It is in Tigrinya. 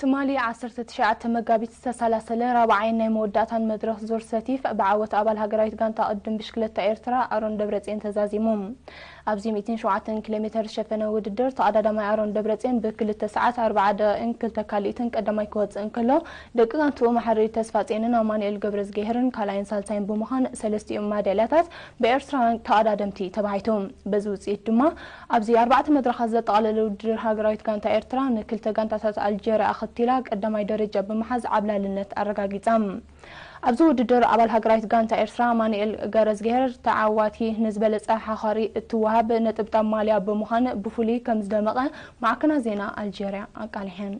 ትማሊ ዓሰርተ ትሽዓተ መጋቢት ዝተሰላሰለ ራብዓይን ናይ መወዳእታን መድረኽ ዙር ሰቲፍ ብዓወት ኣባል ሃገራዊት ጋንታ ቅድድም ብሽክለታ ኤርትራ ኣሮን ደብረጽዮን ተዛዚሙ። ኣብዚ ሚእትን ሸውዓተን ኪሎ ሜተር ዝሸፈነ ውድድር ተቐዳዳማይ ኣሮን ደብረጽዮን ብክልተ ሰዓት ኣርብዓ ደቂቕን ክልተ ካልኢትን ቀዳማይ ክወጽእ እንከሎ፣ ደቂ ጋንትኡ መሓሪ ተስፋጽዮንን ኣማኑኤል ገብረዝግሄርን ካልኣይን ሳልሳይን ብምዃን ሰለስቲኦም ማዳልያታት ብኤርትራውያን ተቐዳደምቲ ተባሂቱ። በዚ ውጽኢት ድማ ኣብዚ ኣርባዕተ መድረኻት ዘጠቓለለ ውድድር ሃገራዊት ጋንታ ኤርትራ ንክልተ ጋንታታት ኣልጀርያ ኣኸቲላ ቀዳማይ ደረጃ ብምሓዝ ዓብላልነት ኣረጋጊጻ። ኣብዚ ውድድር ኣባል ሃገራዊት ጋንታ ኤርትራ ኣማኑኤል ገብረዝግሄር ተዓዋቲ ንዝበለጸ ሓኻሪ እትወሃብ ነጥብጣብ ማልያ ብምዃን ብፍሉይ ከም ዝደመቐ ማዕከናት ዜና ኣልጀርያ ኣቃሊሐን።